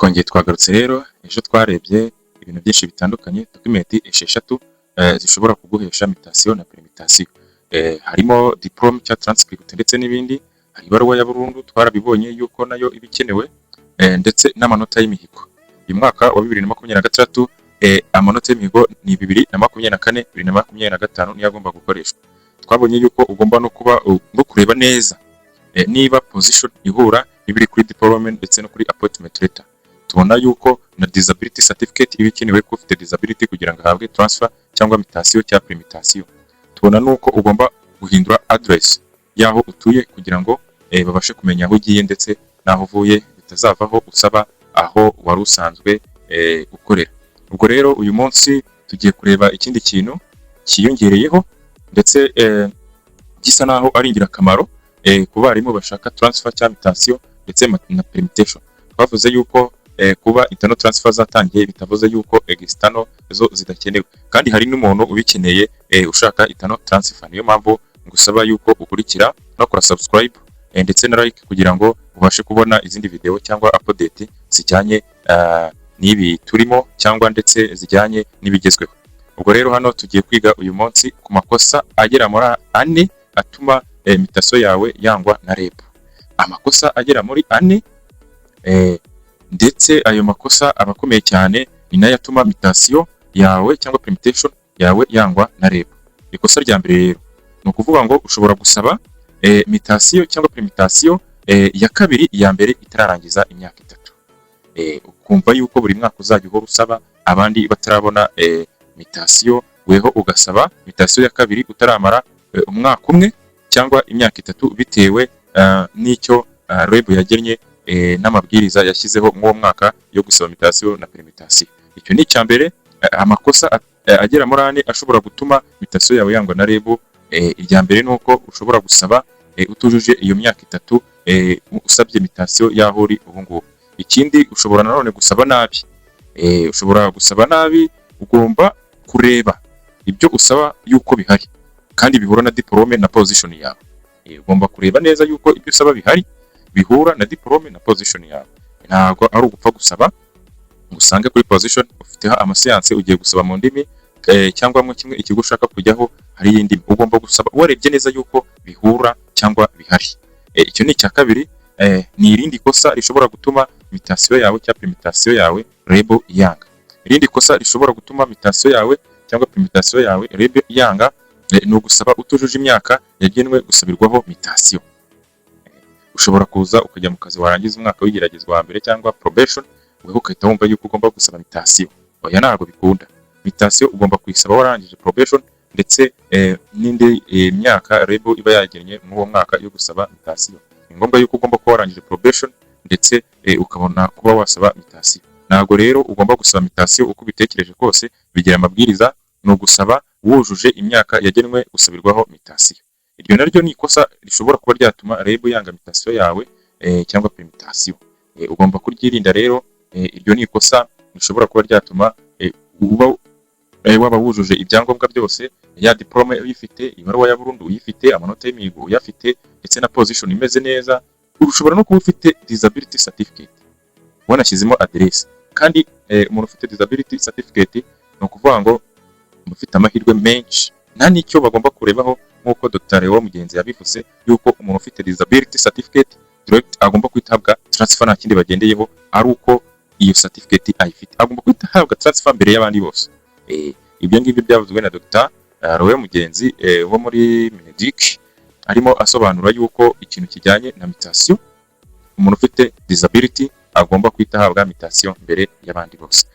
Twongeye twagarutse rero. Ejo twarebye ibintu byinshi bitandukanye, document 6 zishobora kuguhesha mutation na permutation. Harimo diplôme cyangwa transcript ndetse n'ibindi, hari ibaruwa ya burundu, twarabibonye yuko nayo iba ikenewe, ndetse n'amanota y'imihigo. Uyu mwaka wa 2026, amanota y'imihigo ni 2024, 2025 niyo agomba gukoreshwa. Twabonye yuko ugomba no kuba no kureba neza niba position ihura n'ibiri kuri diplôme ndetse no kuri appointment letter. Tubona yuko na disability certificate iba ikenewe ko ufite disability kugira ngo ahabwe transfer cyangwa mutation cyangwa permutation. Tubona nuko ugomba guhindura address y'aho utuye kugira ngo babashe kumenya aho ugiye ndetse n'aho uvuye, bitazavaho usaba aho wari usanzwe ukorera. Ubwo rero uyu munsi tugiye kureba ikindi kintu cyiyongereyeho ndetse gisa naho ari ingirakamaro ku barimu bashaka transfer cyangwa mutation ndetse na permutation. Twavuze yuko kuba internal transfer zatangiye bitavuze yuko external zo zidakenewe, kandi hari n'umuntu ubikeneye ushaka internal transfer. Niyo mpamvu ngusaba yuko ukurikira, unakora subscribe ndetse na like kugira ngo ubashe kubona izindi video cyangwa update zijyanye n'ibi turimo cyangwa ndetse zijyanye n'ibigezweho. Ubwo rero hano tugiye kwiga uyu munsi ku makosa agera muri 4 atuma mutation yawe yangwa na REB. Amakosa agera muri 4, ndetse ayo makosa aba akomeye cyane, ni nayo atuma mutation yawe cyangwa permutation yawe yangwa na REB. Ikosa rya mbere rero ni ukuvuga ngo ushobora gusaba mutation cyangwa permutation ya kabiri iya mbere itararangiza imyaka 3. Ukumva yuko buri mwaka uzajya uhora usaba abandi batarabona mutation, weho ugasaba mutation ya kabiri utaramara umwaka umwe cyangwa imyaka 3, bitewe n'icyo REB yagennye n'amabwiriza yashyizeho mw'uwo mwaka yo gusaba mutation na permutation. Icyo ni icya mbere, amakosa agera muri 4 ashobora gutuma mutation yawe yangwa na REB. Irya mbere ni uko ushobora gusaba utujuje iyo myaka 3 usabye mutation y'aho uri ubu ngubu. Ikindi, ushobora nanone gusaba nabi. Ushobora gusaba nabi. Ugomba kureba ibyo usaba yuko bihari kandi bihura na diplôme na position yawe. Ugomba kureba neza yuko ibyo usaba bihari, bihura na diplôme na position yawe. Ntabwo ari ugupfa gusaba ngo usange kuri position ufiteho amasiyanse, ugiye gusaba mu ndimi cyangwa mo kimwe ikigo ushaka kujyaho hari iyindi. Ugomba gusaba warebye neza yuko bihura cyangwa bihari. Icyo ni icya kabiri. Ni irindi kosa rishobora gutuma mutation yawe cyangwa permutation yawe REB yanga. Irindi kosa rishobora gutuma mutation yawe cyangwa permutation yawe REB yanga ni ugusaba utujuje imyaka yagenwe gusabirwaho mutation. Ushobora kuza ukajya mu kazi, warangiza umwaka w'igeragezwa wa mbere cyangwa probation, weho ugahita wumva yuko ugomba gusaba mutation. Oya, ntabwo bikunda. Mutation ugomba kuyisaba warangije probation ndetse n'indi myaka REB iba yagennye muri uwo mwaka yo gusaba mutation. Ni ngombwa yuko ugomba kuba warangije probation ndetse ukabona kuba wasaba mutation. Ntabwo rero ugomba gusaba mutation uko ubitekereje kose, bigira amabwiriza. Ni ugusaba wujuje imyaka yagenwe gusabirwaho mutation. Iryo naryo ni ikosa rishobora kuba ryatuma REB yanga mutation yawe cyangwa permutation. Ugomba kuryirinda rero. Iryo ni ikosa rishobora kuba ryatuma uba waba wujuje ibyangombwa byose, ya diplôme uyifite, ibaruwa ya burundu uyifite, amanota y'imihigo uyafite, ndetse na position imeze neza. Ushobora no kuba ufite disability certificate, wanashyizemo aderesi. Kandi umuntu ufite disability certificate ni ukuvuga ngo uba ufite amahirwe menshi, nta n'icyo bagomba kurebaho, nk'uko Dr. Leo Mugenzi yabivuze yuko umuntu ufite disability certificate direct agomba guhita ahabwa transfer, nta kindi bagendeyeho, ari uko iyo certificate ayifite agomba guhita ahabwa transfer mbere y'abandi bose. Ibyo ngibyo byavuzwe na Dr. Leo Mugenzi wo muri Mineduc, arimo asobanura yuko ikintu kijyanye na mutation, umuntu ufite disability agomba guhita ahabwa mutation mbere y'abandi bose.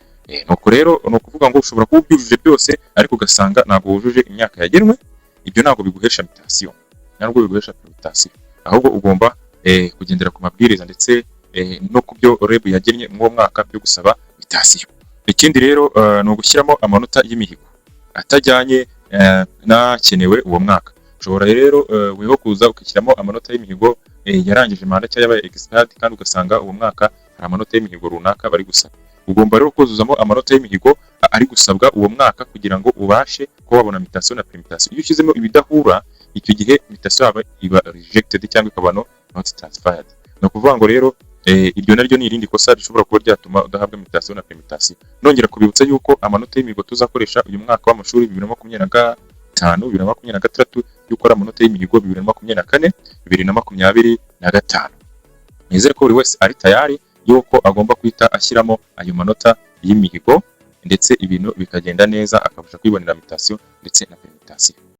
Nuko rero ni ukuvuga ngo ushobora kuba ubyujuje byose, ariko ugasanga ntabwo wujuje imyaka yagenwe. Ibyo ntabwo biguhesha mutation, ntabwo biguhesha mutation, ahubwo ugomba kugendera ku mabwiriza ndetse no ku byo REB yagennye muri uwo mwaka byo gusaba mutation. Ikindi rero ni ugushyiramo amanota y'imihigo atajyanye n'akenewe uwo mwaka. Ushobora rero weho kuza ugashyiramo amanota y'imihigo yarangije manda cyangwa yabaye expired, kandi ugasanga uwo mwaka hari amanota y'imihigo runaka bari gusaba. Ugomba rero kuzuzamo amanota y'imihigo ari gusabwa uwo mwaka kugira ngo ubashe kuba wabona mutation na permutation. Iyo ushyizemo ibidahura, icyo gihe mutation yaba iba rejected cyangwa ikaba not transferred. Ni ukuvuga ngo rero Iryo naryo ni irindi kosa rishobora kuba ryatuma udahabwa mutation na permutation. Nongera kubibutsa yuko amanota y'imihigo tuzakoresha uyu mwaka w'amashuri 2025, 2026, yuko ari amanota y'imihigo 2024, 2025. Nizere ko buri wese ari tayari yuko agomba guhita ashyiramo ayo manota y'imihigo, ndetse ibintu bikagenda neza, akabasha kwibonera mutation ndetse na permutation.